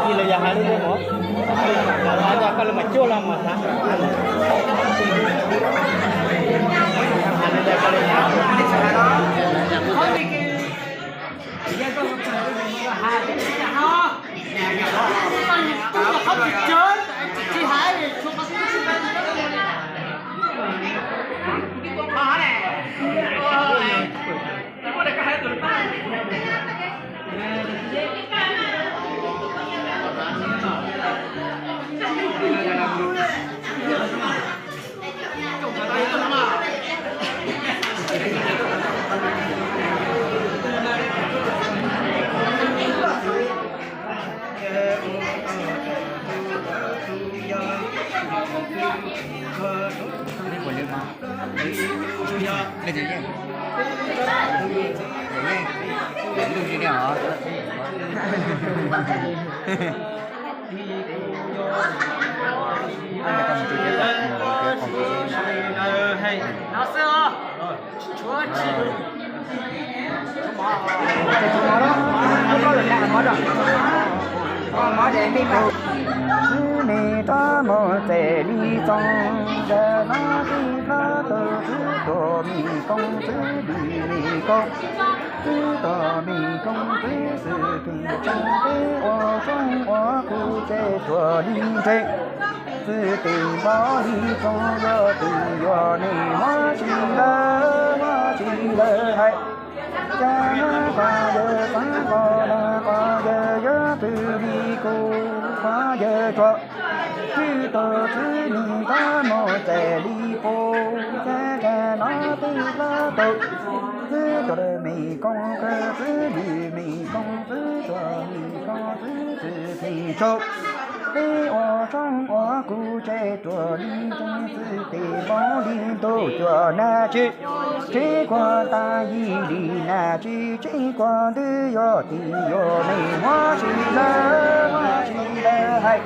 Ib lawv yog hais lub npe mog, koj li mas cuaj los mas hnav. Xwb me rab mus txais li txoos, ntawm no tij hlob tus xwb tuam me koob xwb li me koob, xwb tuam me koob xwb xwb tus tsoom peb ua rooj ua kuv tsev tuam li ntseeg. Xwb tes npaum li tsoos yog tus yuav nej muab tsis lawv, muab tsis lawv hais. Cas quas yawg xav quas na quas yawg yuav twg li kuv quas yawg tsuag. Twb tau xwb nis tab mus txais li pub, cas cas no twb hlob tau. Xwb tuam me koob kawg xwb li me koob xwb tuam me koob xwb xwb tes tsaug. Peb ua rooj ua kuv tsev tuam li ntseeg, xwb tes npaum li ntuj cuam nag tsw. Tsev kuas tas yim li nag tsw, tsev kuas ntws yog tim yuav nej muab tsis lawv, muab tsis lawv hais.